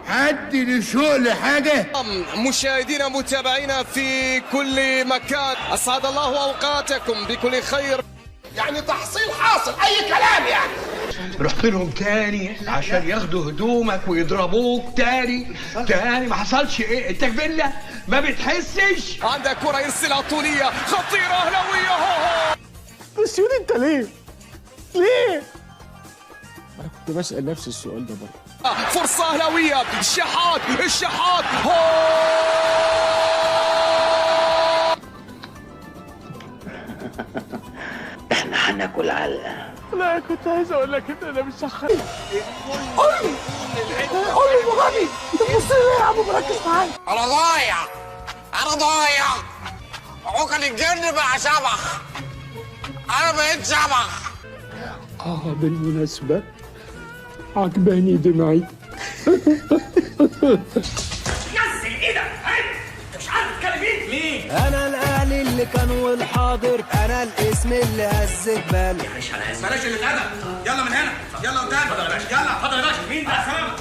حد لشغل حاجة. مشاهدينا متابعينا في كل مكان، أسعد الله أوقاتكم بكل خير. يعني تحصيل حاصل أي كلام يعني. رحت لهم تاني عشان ياخدوا هدومك ويضربوك تاني تاني، ما حصلش ايه؟ انت كبيرة ما بتحسش. عندك كرة يرسلها طولية خطيرة أهلاوية. بس يقول انت ليه؟ ليه؟ انا كنت بسأل نفس السؤال ده برضه. فرصة أهلاوية، الشحات الشحات، احنا هناكل علقة. لا كنت عايز اقول لك ان انا مش شخص. قول لي قول لي المغني، انت بتبص لي ليه يا عم؟ مركز معايا. انا ضايع، انا ضايع، عقل الجن بقى شبح، انا بقيت شبح. بالمناسبة عجباني دمعي. نزل ايدك، انت مش عارف تتكلم مين؟ مين؟ انا الاهلي اللي كان والحاضر، انا الاسم اللي هز جبال. بلاش اللي اتأدب، يلا من هنا، يلا قدام، يلا اتفضل يا باشا. مين ده؟ سلامة.